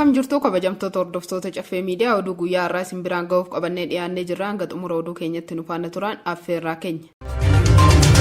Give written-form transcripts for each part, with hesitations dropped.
Akkam jirtu kabajamtoota hordoftoota Caffee Miidiyaa oduu guyyaa har'aa isin biraan ga'uuf qabannee dhiyaannee jirra hanga xumura oduu keenyatti nu faana turaan affeerraa keenya.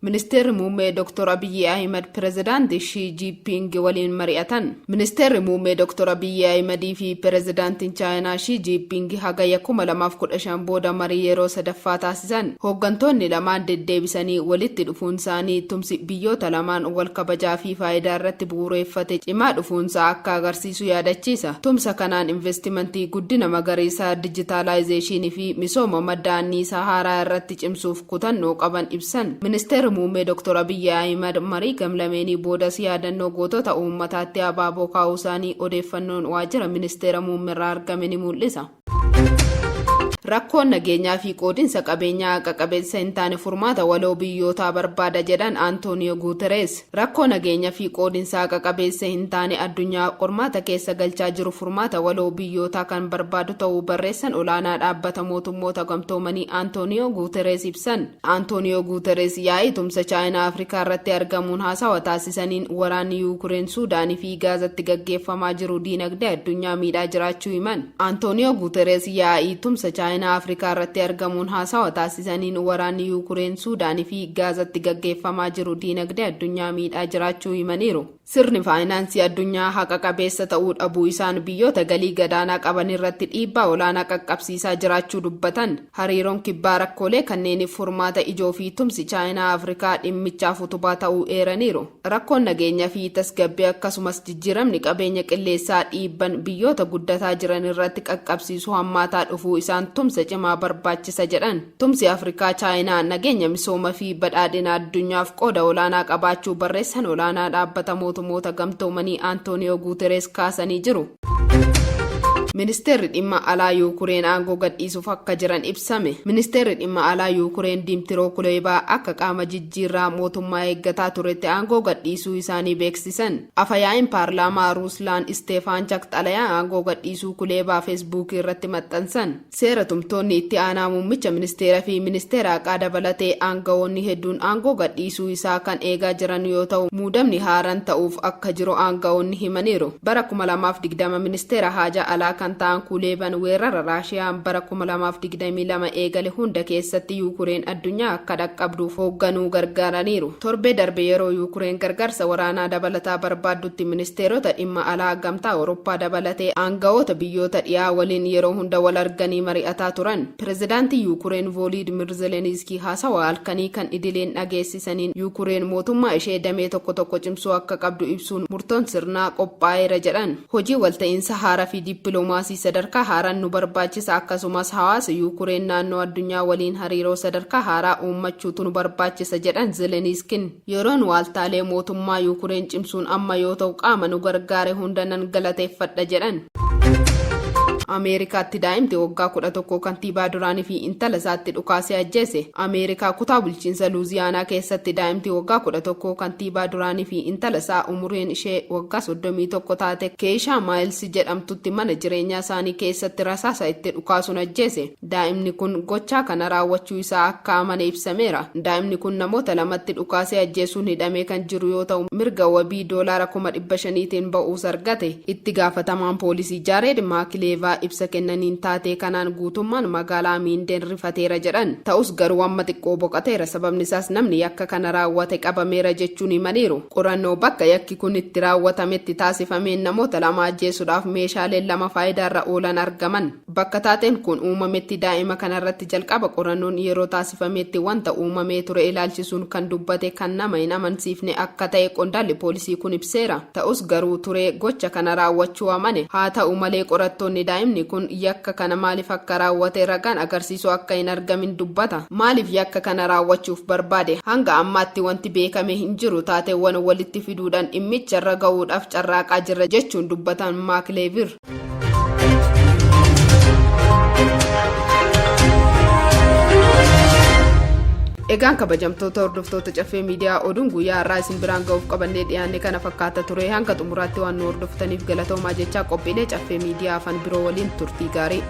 Ministeerri Muummee Dr. Abiyyi Ahimad Pirezidaanti Shii Jiippiing waliin mari'atan. Ministeerri Muummee Dr. Abiyyi Ahimadii fi Pirezidaantiin Chaayinaa Shii Jiippiing Hagayya 2015 booda marii yeroo sadaffaa taasisan. Hooggantoonni lamaan deddeebisanii walitti dhufuunsaanii tumsi biyyoota lamaan wal kabajaa fi faayidaa irratti bu'uureeffate cimaa dhufuunsaa akka agarsiisu yaadachiisa. Tumsa kanaan investimantii, guddina magariisaa, dijitaalaayizeeshiinii fi misooma madda anniisaa haaraa irratti cimsuuf kutannoo qaban ibsan. Ministeerri Muummee Dr. Abiyyi Ahimad marii gamlameenii boodas yaadannoo gootota uummataatti abaaboo kaa'uusaanii odeeffannoon Waajjira Ministeera Muummerraa argame ni mul'isa. Rakkoon nageenyaa fi qoodinsa qabeenyaa haqa qabeessa hin taane furmaata waloo biyyootaa barbaada jedhan Antooniyoo Guuterees. Rakkoo nageenya fi qoodinsa haqa qabeessa hin taane addunyaa qormaata keessa galchaa jiru furmaata waloo biyyootaa kan barbaadu ta'uu barreessan olaanaa dhaabbata mootummoota gamtoomanii Antooniyoo Guuterees ibsan. Antooniyoo Guuterees yaa'ii tumsa Chaayinaa Afrikaa irratti argamuun haasawa taasisaniin waraanni Yuukureen, Suudaanii fi Gaazatti gaggeeffamaa jiru diinagdee addunyaa miidhaa jiraachuu himan. Antooniyoo Guuterees yaa'ii tumsa Chaayinaa Afrikaa irratti argamuun haasawa taasisaniin waraanni Yuukureen, Suudaanii fi Gaazatti gaggeeffamaa jiru diinagdee addunyaa miidhaa jiraachuu himaniiru. Sirni faayinaansii addunyaa haqa qabeessa ta'uu dhabuu isaan biyyoota galii gadaanaa qabanirratti dhiibbaa olaanaa qaqqabsiisaa jiraachuu dubbatan. Hariiroon Kibbaa rakkoolee kanneeniif furmaata ijoo fi tumsi Chaayinaa Afrikaa dhimmichaaf utubaa ta'uu eeraniiru. Rakkoon nageenya fi tasgabbii akkasumas jijjiiramni qabeenya qilleessaa dhiibban biyyoota guddataa jiranirratti qaqqabsiisu hammaataa dhufuu isaan tumsa cimaa barbaachisa jedhan. Tumsi Afrikaa Chaayinaa nageenya, misooma fi badhaadhina addunyaaf qooda olaanaa qabaachuu barreessan olaanaa Dhaabbata Mootummoota Gamtoomanii Antooniyoo Guuterees kaasanii jiru. Ministeerri Dhimma Alaa Yuukureen aangoo gadhiisuuf akka jiran ibsame. Ministeerri Dhimma Alaa Yuukureen Diimtiroo Kuleebaa akka qaama jijjiirraa mootummaa eeggataa turetti aangoo gadhiisuu isaanii beeksisan. Afa-yaa'iin paarlaamaa Ruuslaan Isteefaanchak xalayaa aangoo gadhiisuu Kuleebaa Feesbuukii irratti maxxansan. Seera tumtoonni itti aanaa muummicha ministeera fi ministeera haqaa dabalatee aangawoonni hedduun aangoo gadhiisuu isaa kan eegaa jiran yoo ta'u muudamni haaran ta'uuf akka jiru aangawoonni himaniiru. Bara 2020 ministeera haajaa alaa kan ta'an Kuleeban weerara Raashiyaan bara 2022 eegale hunda keessatti Yuukureen addunyaa akka dhaqqabduuf hoogganuu gargaaraniiru. Torbee darbe yeroo Yuukureen gargaarsa waraanaa dabalataa barbaaddutti ministeerota dhimma alaa Gamtaa Awurooppaa dabalatee aangawoota biyyoota dhiyaa waliin yeroo hunda wal arganii mari'ataa turan. Pirezidaantiin Yuukureen Vooliidmir Zeleniiskii haasawa halkanii kan idileen dhageessisaniin Yuukureen mootummaa ishee damee tokko tokko cimsuu akka qabdu ibsuun murtoon sirnaa qophaa'eera jedhan. Hojii walta'iinsa haaraa fi dippiloomaasii sadarkaa haaraan nu barbaachisa akkasumas hawaasa Yuukureen naannoo addunyaa waliin hariiroo sadarkaa haaraa uummachuutu nu barbaachisa jedhan Zeleniiskin. Yeroon waaltaalee mootummaa Yuukureen cimsuun amma yoo ta'u qaama nu gargaare hunda nan galateeffadha jedhan. Ameerikaatti daa'imti waggaa 11 kantiibaa duraanii fi intala isaatti dhukaasee ajjeese. Ameerikaa kutaa bulchiinsa Luuziyaanaa keessatti daa'imti waggaa 11 kantiibaa duraanii fi intala isaa umuriin ishee waggaa 31 taate Keeshaa Maayilsi jedhamtutti mana jireenyaa isaanii keessatti rasaasa itti dhukaasuun ajjeese. Daa'imni kun gochaa kana raawwachuu isaa akka amane ibsameera. Daa'imni kun namoota lamatti dhukaasee ajjeesuun hidhamee kan jiru yoo ta'u mirga wabii doolaara 500,000tiin ba'uus argate. Itti gaafatamaan poolisii Jaareed Maakileevaa ibsa kennaniin taatee kanaan guutummaan magaalaa Miindeen rifateera jedhan. Ta'us garuu amma xiqqoo boqateera sababni isaas namni yakka kana raawwate qabameera jechuun himaniiru. Qorannoo bakka yakki kun itti raawwatametti taasifameen namoota lama ajjeesudhaaf meeshaaleen lama faayidaarra oolan argaman. Bakka taateen kun uumametti daa'ima kanarratti jalqaba qorannoon yeroo taasifametti wanta uumamee ture ilaalchisuun kan dubbate kan nama hin amansiifne akka ta'e qondaalli poolisii kun ibseera. Ta'us garuu turee gocha kana raawwachuu amane. Haata'u malee qorattoonni daa'imni kun yakka kana maaliif akka raawwate ragaan agarsiisu akka hin argamin dubbata. Maaliif yakka kana raawwachuuf barbaade? Hanga ammaatti wanti beekame hin jiru taateewwan walitti fiduudhaan dhimmicharra ga'uudhaaf carraaqaa jirra jechuun dubbatan Maakleevir. Egaan kabajamtoota hordoftoota Caffee Miidiyaa oduun guyyaa har'aa isin biraan ga'uuf qabannee dhiyaanne kana fakkaata ture hanga xumuraatti waan nu hordoftaniif galatoomaa jechaa qophiilee Caffee Miidiyaa afan biroo waliin turtii gaarii.